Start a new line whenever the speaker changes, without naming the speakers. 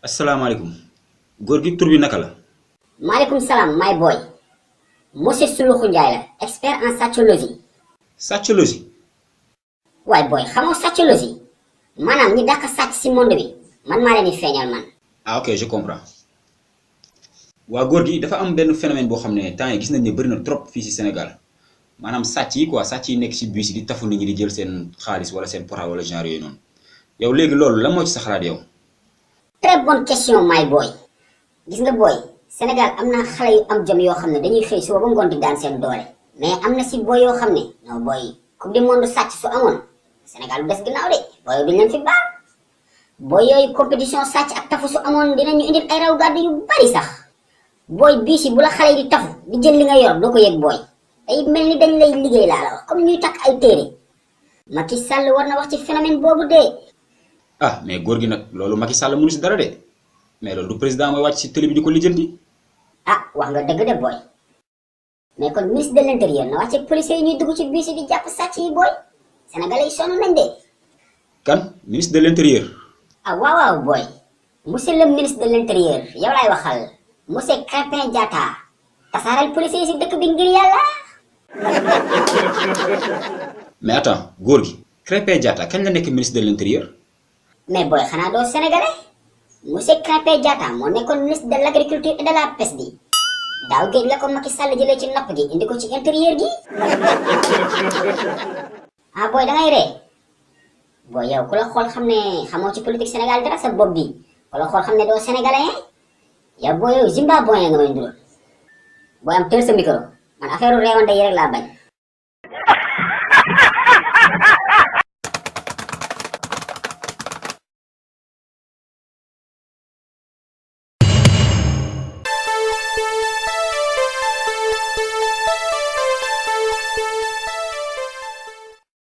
asalaamaaleykum góor gi tur bi naka la.
maaleykum salaam my boy monsieur Suluxu Njaay la expert en satiologie.
satiologie.
waaye boy xamoo satiologie maanaam ñi dàq sàcc ci monde bi man maa leen di feeñal man.
ah ok je comprends. waa góor gi dafa am benn phénomène boo xam ne temps yi gis nañ ne bëri na trop fii ci Sénégal maanaam sàcc yi quoi sàcc yi nekk ci bus yi di tafu nit ñi di jël seen xaalis wala seen portable wala genre yooyu noonu yow léegi loolu la moo ci sa xalaat yow.
très bonne question my boy gis nga boy Sénégal am na xale yu am jom yoo xam ne dañuy xëy suba ba ngoon di daan seen doole mais am na ci boy yoo xam ne non boy coupe du monde sàcc su amoon Sénégal bu des ginnaaw de boy duñ leen fi baax boy yooyu compétition sàcc ak tafu su amoon dinañu indil ay raw gàddu yu bari sax boy bii si bu la xale yi di tafu di jël li nga yor doo ko yëg boy day mel ni dañ lay liggéey laa la wax comme ñuy takk ay téere Macky Sall war na wax ci phénomène boobu de.
ah mais góor gi nag loolu Macky Sall mënu ci dara de mais loolu du président mooy wàcc ci télé bi di ko lijjanti.
ah wax nga dëgg de boy mais kon ministre de l'intérieur na wàcce policiers yi ñuy dugg ci bus yi di jàpp sàcc yi boy sénégalais yi sonn nañ de.
kan ministre de l'intérieur.
ah waaw waaw boy monsieur le ministre de l'intérieur yow laay waxal monsieur Krépin Diatta tasaaral policiers yi si dëkk bi ngir yàlla.
mais attends góor gi Krépin Diatta kañ la nekk ministre de l'intérieur.
mais boy xanaa doo sénégalais monsieur Krépin Diatta moo nekkoon ministre de l'agriculture et de la pêche bi daaw géej la ko Macky Sall jëlee ci napp gi indi ko ci intérieur gi. ah boy da ngay ree boy yow ku la xool xam ne xamoo ci politique Sénégal dara sa bopp bi ku la xool xam ne doo sénégalais yow boy yow zimbabwéen nga may ndural boy am teel sa micro man affaire u réewante yi rek laa bañ.